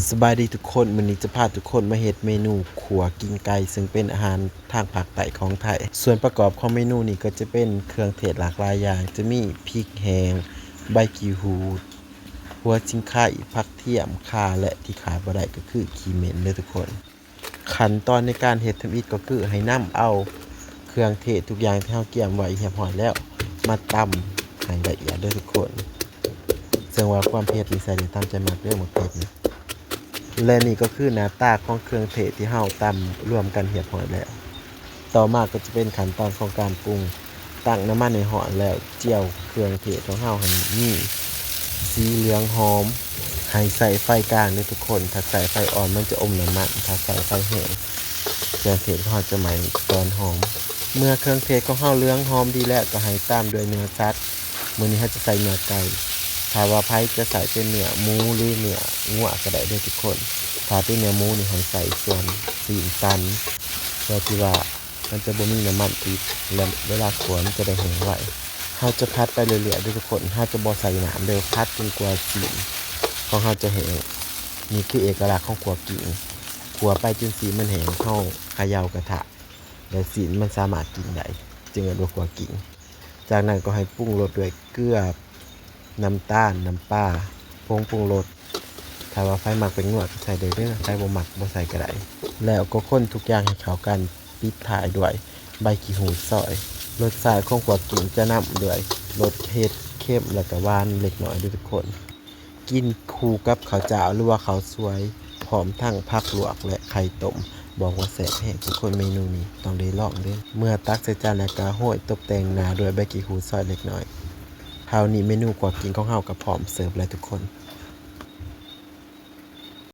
ສະບາຍດີທຸກຄົນ, ມື້ນີ້ຈະພາທຸກຄົນມາເຮັດເມນູຂົ້ວກິ່ງໄກ່ ເຊິ່ງເປັນອາຫານທາງພາກໃຕ້ຂອງໄທ. ສ່ວນປະກອບຂອງເມນູນີ້ກໍຈະເປັນເຄື່ອງເທດຫຼາກຫຼາຍຢ່າງ, ຈະມີພິກແຫ້ງ, ໃບຂີ້ຫູດ, ຫົວຊິງໄຄ, ຜັກທຽມ, ຂ່າ ແລະ ທີ່ຂາດບໍ່ໄດ້ກໍຄືຂີ້ເໝັນເດີທຸກຄົນ. ຂັ້ນຕອນໃນການເຮັດທຳອິດກໍຄືໃຫ້ນຳເອົາເຄື່ອງເທດທຸກຢ່າງທີ່ເຮົາກຽມໄວ້ຮຽບຮ້ອຍແລ້ວ ມາຕຳໃຫ້ລະອຽດເດີທຸກຄົນ. ເຊິ່ງວ່າຄວາມເຜັດນີ້ໃສ່ໄດ້ຕາມໃຈມັກເດີ ໝາກເຜັດນີ້. ແລະ ນີ້ກໍຄືໜ້າຕາຂອງເຄື່ອງເທດທີ່ເຮົາຕຳລວມກັນຮຽບຮ້ອຍແລ້ວ. ຕໍ່ມາກໍຈະເປັນຂັ້ນຕອນຂອງການປຸງ. ຕັ້ງນ້ຳມັນໃຫ້ຮ້ອນແລ້ວ ຈຽວເຄື່ອງເທດຂອງເຮົາໃຫ້ມີສີເຫຼືອງຫອມ. ໃຫ້ໃຊ້ໄຟກາງເດີທຸກຄົນ, ຖ້າໃຊ້ໄຟອ່ອນມັນຈະອົມນ້ຳມັນ, ຖ້າໃຊ້ໄຟແຮງເຄື່ອງເທດຂອງເຮົາຈະໄໝ້ຕອນຫອມ. ເມື່ອເຄື່ອງເທດຂອງເຮົາເຫຼືອງຫອມດີແລ້ວ ກໍໃຫ້ຕາມດ້ວຍເນື້ອສັດ. ມື້ນີ້ເຮົາຈະໃສ່ເນື້ອໄກ່. ຖ້າວ່າໃຜຈະໃຊ້ເປັນເນື້ອໝູ ຫຼື ເນື້ອງົວກໍໄດ້ເດີທຸກຄົນ. ຖ້າເປັນເນື້ອໝູນີ້ໃຫ້ໃສ່ສ່ວນຊີ້ນຕັນ ເພື່ອທີ່ວ່າມັນຈະບໍ່ມີນ້ຳມັນຕິດ ແລະ ເວລາຂົ້ວມັນຈະໄດ້ແຫ້ງໄວ. ເຮົາຈະຜັດໄປເລື້ອຍໆເດີທຸກຄົນ, ເຮົາຈະບໍ່ໃສ່ນ້ຳເດີ, ຜັດຈົນກວ່າຊີ້ນຂອງເຮົາຈະແຫ້ງ. ນີ້ຄືເອກະລັກຂອງຂົ້ວກິ່ງ, ຂົ້ວໄປຈົນຊີ້ນມັນແຫ້ງ, ເຮົາຂະເຍົາກະທະ ແລະ ຊີ້ນມັນສາມາດກິນໄດ້ ຈຶ່ງເອີ້ນວ່າຂົ້ວກິ່ງ. ຈາກນັ້ນກໍໃຫ້ປຸງລົດດ້ວຍເກືອ, ນ້ຳຕານ, ນ້ຳປາ, ຜົງປຸງລົດ. ຖ້າວ່າໃຜມັກແປ້ງນົວກໍໃສ່ໄດ້ເດີ, ໃຜບໍ່ມັກບໍ່ໃສ່ກໍໄດ້. ແລ້ວກໍຄົນທຸກຢ່າງໃຫ້ເຂົ້າກັນ, ປິດທ້າຍດ້ວຍໃບຂີ້ຫູດຊອຍ. ລົດຊາດຂອງຂົ້ວກິ່ງຈະນຳດ້ວຍລົດເຜັດ, ເຄັມ ແລະ ກະຫວານເລັກນ້ອຍເດີທຸກຄົນ. ກິນຄູ່ກັບເຂົ້າຈ້າວ ຫຼືວ່າເຂົ້າສວຍ ພ້ອມທັງຜັກລວກ ແລະ ໄຂ່ຕົ້ມ. ບອກວ່າແຊບແຮງທຸກຄົນ, ເມນູນີ້ຕ້ອງໄດ້ລອງເດີ. ເມື່ອຕັກໃສ່ຈານແລ້ວກໍໂຮຍຕົບແຕ່ງໜ້າດ້ວຍໃບຂີ້ຫູດຊອຍເລັກນ້ອຍ. ເທົ່ານີ້ເມນູຂົ້ວກິ່ງຂອງເຮົາກໍພ້ອມເສີບແລ້ວທຸກຄົນ.